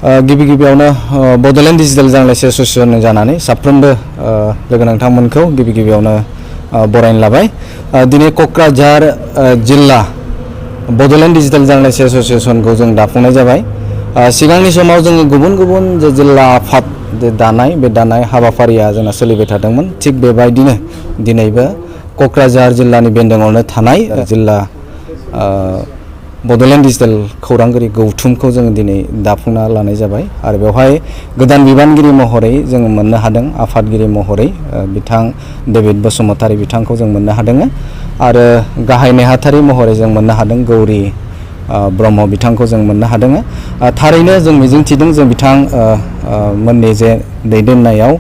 गिबि गिबियावनो Bodoland digital journalist association जानानै साफ्रोमबो लोगो नोंथांमोनखौ गिबि गिबियावनो बरायनो लाबाय। दिनै क'क्राझार जिल्ला बड'लेण्ड डिजिटेल जार्नालिस्ट एस'सिएशनखौ जों दाफुंनाय जाबाय। सिगांनि समाव जोङो गुबुन गुबुन जे जिल्ला आफाद दानाय बे दानाय हाबाफारिया जोंना सोलिबाय थादोंमोन। थिग बेबायदिनो दिनैबो क'क्राझार जिल्लानि बेन्दोङावनो थानाय जिल्ला बड'लेण्ड डिजिटेल खौरांगिरि गौथुमखौ जोङो दिनै दाफुंना लानाय जाबाय आरो बेवहाय गोदान बिबानगिरि महरै जोङो मोननो हादों। आफादगिरि महरै बिथां डेभिड बसुमतारी बिथांखौ जों मोननो हादों आरो गाहाय नेहाथारि महरै जों मोननो हादों गौरी ब्रह्म बिथांखौ जों मोननो हादों। थारैनो जों मिजिंथिदों जों बिथां मोननि जे दैदेननायाव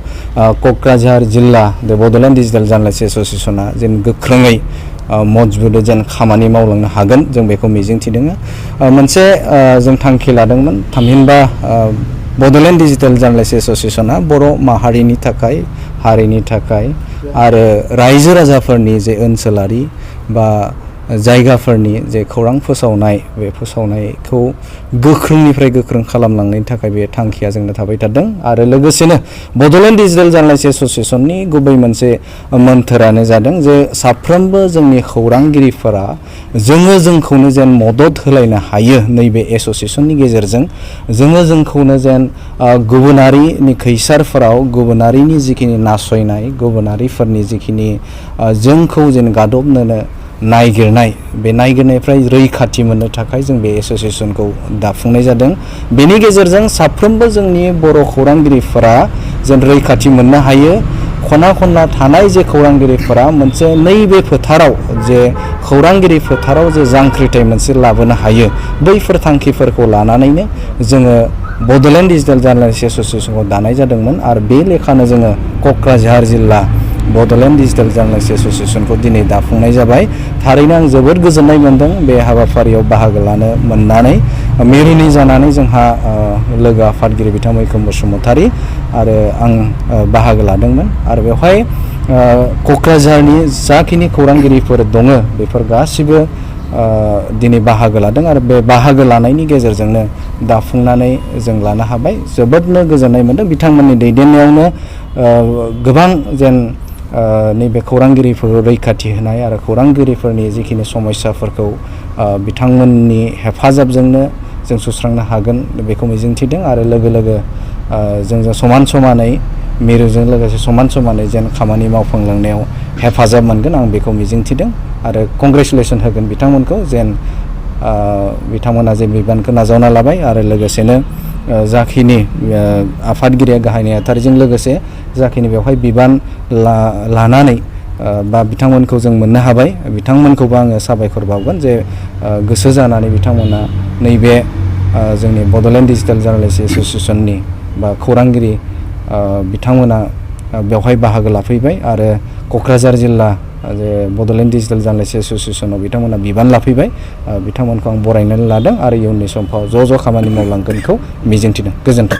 क'क्राझार जिल्ला बड'लेण्ड डिजिटेल जार्नालिस्ट एस'सिएशना जेन गोख्रोङै मजबुतै जेन खामानि मावलांनो हागोन जों बेखौ मिजिंथिदों। मोनसे जों थांखि लादोंमोन थामहिनबा बड'लेण्ड डिजिटेल जार्नालिस्ट एस'सिएशना बर' माहारिनि थाखाय हारिनि थाखाय आरो रायजो राजाफोरनि जे ओनसोलारि बा जायगाफोरनि जे खौरां फोसावनाय बे फोसावनायखौ गोख्रोंनिफ्राय गोख्रों खालामलांनायनि थाखाय बे थांखिया जोंनो थाबाय थादों। आरो लोगोसेनो बड'लेण्ड डिजिटेल जार्नालिस्ट एस'सिएशननि गुबै मोनसे मोन्थोरानो जादों जे साफ्रोमबो जोंनि खौरांगिरिफोरा जोंखौनो जेन मदद होलायनो हायो। नैबे एस'सिएशननि गेजेरजों जोंखौनो जेन गुबुनारिनि खैसारफोराव गुबुनारिनि जिखिनि नासयनाय गुबुनारिफोरनि जिखिनि जोंखौ जेन गादबनो नायगिरनाय बे नायगिरनायनिफ्राय रैखाथि मोननो थाखाय जों बे एस'सिएशनखौ दाफुंनाय जादों। बेनि गेजेरजों साफ्रोमबो जोंनि बर' खौरांगिरिफोरा जेन रैखाथि मोननो हायो। खना खनला थानाय जे खौरांगिरिफोरा मोनसे नैबे फोथाराव जे खौरांगिरि फोथाराव जे जांख्रिथाय मोनसे लाबोनो हायो। बैफोर थांखिफोरखौ लानानैनो जोङो बड'लेण्ड डिजिटेल जार्नालिस्ट एस'सिएशनखौ दानाय जादोंमोन आरो बे लेखानो जोङो क'क्राझार जिल्ला बड'लेण्ड डिजिटेल जार्नालिस्ट एस'सिएशनखौ दिनै दाफुंनाय जाबाय। थारैनो आं जोबोद गोजोननाय मोनदों बे हाबाफारियाव बाहागो लानो मोननानै। मेरुनि जानानै जोंहा लोगो आफादगिरि बिथां मैखोम बसुमतारी आरो आं बाहागो लादोंमोन आरो बेवहाय क'क्राझारनि जाखिनि खौरांगिरिफोर दङ बेफोर गासिबो दिनै बाहागो लादों आरो बे बाहागो लानायनि गेजेरजोंनो दाफुंनानै जों लानो हाबाय। जोबोदनो गोजोननाय मोनदों बिथांमोननि दैदेननायावनो गोबां जेन नैबे खौरांगिरिफोरखौ रैखाथि होनाय आरो खौरांगिरिफोरनि जिखिनि समस्याफोरखौ बिथांमोननि हेफाजाबजोंनो जों सुस्रांनो हागोन बेखौ मिजिंथिदों आरो लोगो लोगो जोंजों समान समानै मिरुजों लोगोसे समान समानै जेन खामानि मावफुंलांनायाव हेफाजाब मोनगोन आं बेखौ मिजिंथिदों आरो कंग्रेसुलेसन होगोन बिथांमोनखौ जेन बिथांमोना जे बिबानखौ नाजावना लाबाय आरो लोगोसेनो जाखिनि आफादगिरिया गाहाय नेहाथारिजों लोगोसे जाखिनि बेवहाय बिबान लानानै बा बिथांमोनखौ जों मोननो हाबाय बिथांमोनखौबो आङो साबायखर बावगोन जे गोसो जानानै बिथांमोना नैबे जोंनि बड'लेण्ड डिजिटेल जार्नालिस्ट एस'सिएशननि बा खौरांगिरि बिथांमोना बेवहाय बाहागो लाफैबाय आरो क'क्राझार जिल्ला जे बड'लेण्ड डिजिटेल जार्नालिस्ट एस'सिएशनाव बिथांमोना बिबान लाफैबाय। बिथांमोनखौ आं बरायनानै लादों आरो इयुननि समफ्राव ज' खामानि मावलांगोनखौ मिजिंथिदों। गोजोन्थों।